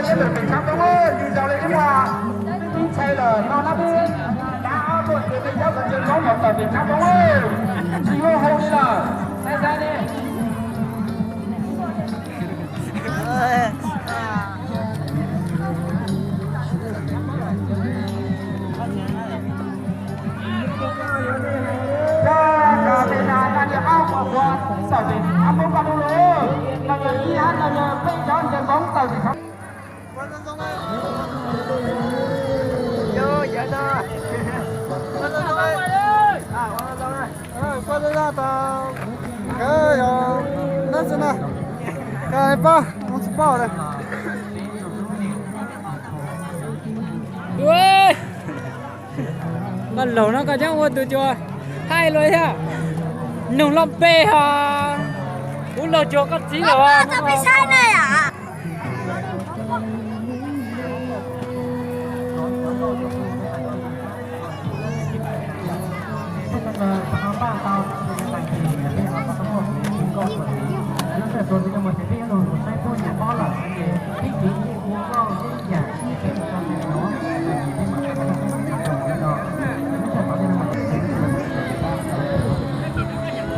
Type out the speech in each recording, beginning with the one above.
Peb tawm pem tshab roob, ntws zaus li lub no, peb pib ntxhais lawm no na peb dab ob tuaj ces peb cov kom ntsia roob mus tawm pem tshab roob, tsis yuav hau li lawm, sai sai li. Cov pem no yog ob qhov qhuav tawm pem tshab roob koj lub lawm, no yog ib hab no yog peb cov ntsia roob tawm pem tshab. Koj laug no koj tseem ua tus cua thaij luaj thiab. Nug loj npe ho, kuv laug cuag koj txiv lawm.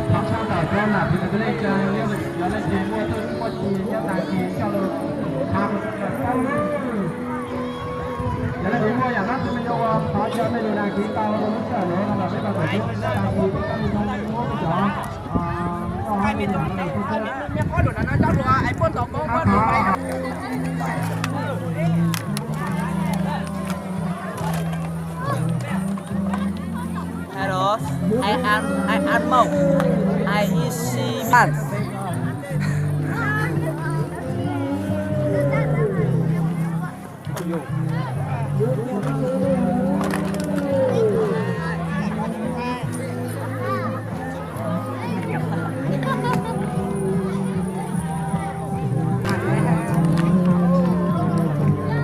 Thov tshaj tawm cov nam txiv kwv tij neej tsa, yog leej twg muaj txuj muaj ci nyob tag kis coj lug tha. Yog leej twg muaj yam dab tsi me nyuam ua thov coj nej lug dag kis tau rau lub sij hawm no los peb tau tawm tshiab tag kis peb coj lug thov muab peb cov Hello, I am, I am Mông. I is Sivan.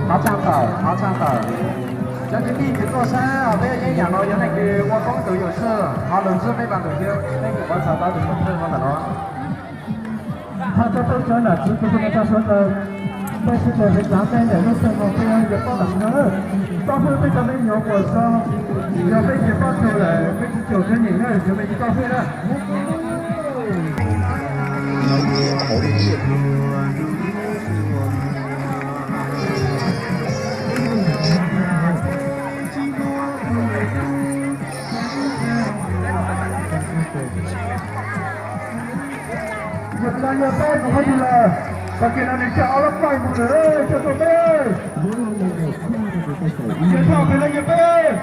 Thov tshaj tawm, thov tshaj tawm. Cov kwv tij tsis tuaj saib, peb yeeb yam no yog leej twg ua koob tus yuam sij, ho lug ntxub peb vaj lug thiab, peb kws pov txhawb tau tus yuam sij no ntawm no. Thov txog peb cov nam txiv kwv tij neej tsa sawv daws, peb sawv daws sawv txav peb ntawm lub xeev no peb yuav paub lam no. Tau peb cov me nyuam uas tso, yog peb tsis paub txog lawm peb tsis caum cov nyeem na, cov me tsis tau peb na. Yog no yog peb tus qhov twg lawm, tag kis no nws coj ob lub paib mus lawm, coj tuaj peb. Yog thaum kawg no yog peb.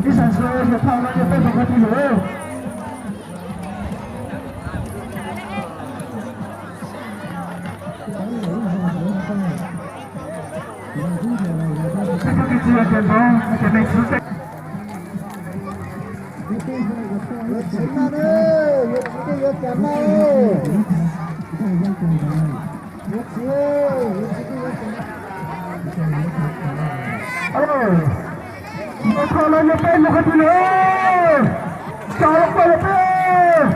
Ib sab ntshe yog thaum no yog peb tus qhov twg lawm. Ntawm no yog peb mus qhov twg lawm? Tso los peb los peb.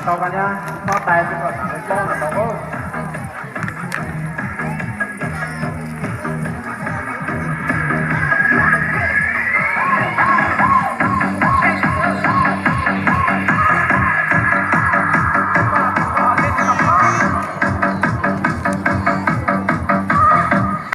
Tau koj nyab, txhob tais xwb kom tham lus paub no tau.